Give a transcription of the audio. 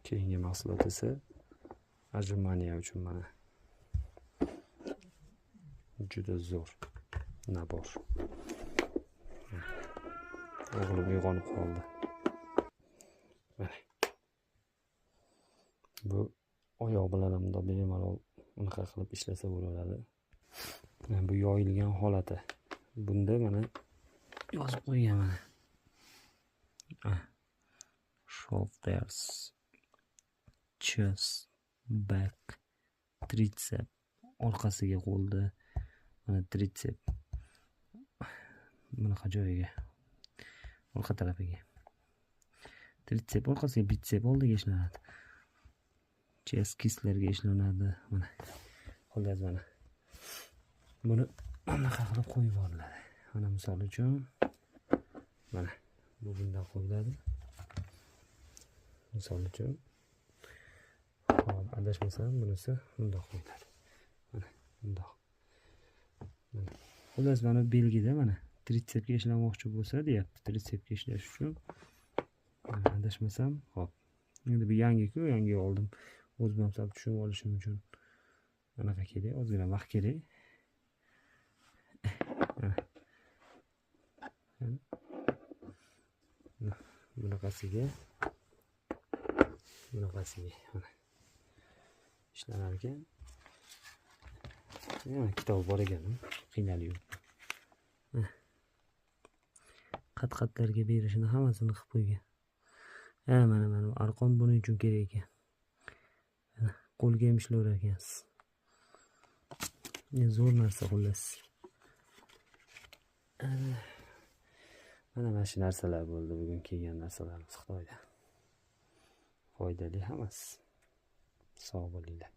Keyingi mahsulot esa отжимания uchun, mana, juda zo'r набор. O'g'lim uyg'onib qoldi. Mana bu oyoq bilan ham bundoq bemalol unaqa qilib ishlasa bo'laveradi. Mana bu yoyilgan holati. Bunda mana yozib qo'ygan, mana. Shoulders, chest, back, tritsep, orqasiga qo'lni, mana tritsep bunaqa joyiga, orqa tarafiga. Tritsep orqasiga, bitsep oldiga ishlanadi. Chest, кисть larga ishlanadi. Mana, xullas, mana. Buni bunaqa qilib qo'yib yuboriladi. Mana, misol uchun, mana bu bundan qo'yiladi. Misol uchun, hop, adashmasam, bunisi bundoq qo'yiladi. Mana bundoq. Mana. Xullas, mana belgida, mana tritsepga ishlamoqchi bo'lsa, deyapti. Tritsepga ishlash uchun, mana, adashmasam, hop. Endi bu yangi-ku, yangi oldim. O'zim ham sal tushunib olishim uchun anaqa kerak, ozgina vaqt kerak. Mana. Mana. Bunaqasiga, bunaqasiga mana ishlanar ekan. Yana kitob bor ekan, qiynalib yuribman. Qat-qatlarga berishini hammasini qilib qo'ygan. Ha, mana arqon buning uchun kerak ekan. Mana qo'lga ham ishlayverar ekansiz. Zo'r narsa, xullas. Mana shu narsalar bo'ldi bugun kelgan narsalarimiz Xitoydan. Foydali hammasi. Sog' bo'linglar.